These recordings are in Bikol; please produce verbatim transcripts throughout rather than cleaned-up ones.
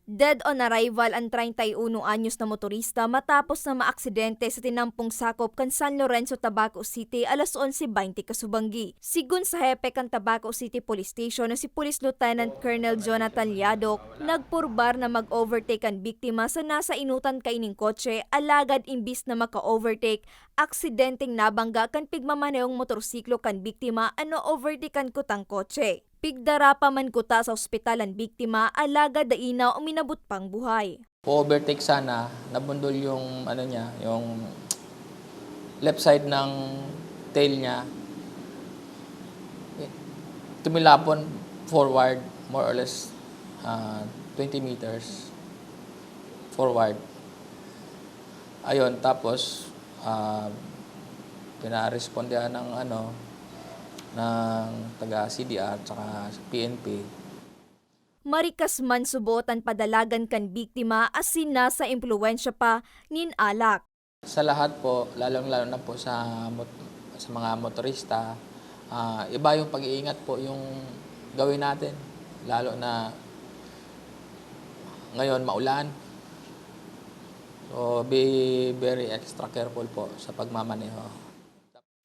Dead on arrival an treinta y uno anyos na motorista matapos na maaksidente sa tinampong sakop kan San Lorenzo, Tabaco City, alas onse baynte kasubanggi. Sigon sa hepe kan Tabaco City Police Station na si Police Lieutenant Colonel Jonathan Liadoc, nagpurbar na mag-overtake an biktima sa nasa inotan kaining kotse, alagad imbis na maka-overtake, aksidenteng nabangga kan pigmamanehong motorsiklo kan biktima an na-overtake kan kutang kotse. Pigdara pa man kuta sa ospital an biktima, alagad dai na uminabot pang buhay. Overtake sana, nabundol yung ano niya, yung left side ng tail niya. Tumilapon forward, more or less ah, twenty meters forward. Ayun, tapos ah, pinarespondehan ng ano, ng taga C D R tsaka P N P. Marikas man subot an padalagan kan biktima asin nasa impluwensya pa nin alak. Sa lahat po, lalong-lalo na po sa mot- sa mga motorista, ah, iba yung pag-iingat po yung gawin natin, lalo na ngayon maulan. So, be very extra careful po sa pagmamaneho.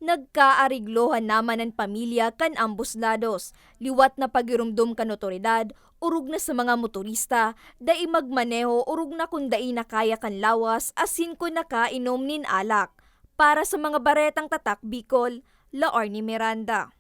Nagkaariglohan naman an pamilya kan ambos lados. Liwat na pagiromdom kan otoridad, orog na sa mga motorista, dai magmaneho orog na kun dai na kaya kan lawas asin kun nakainom nin alak. Para sa mga baretang Tatak Bicol, Laorne Miranda.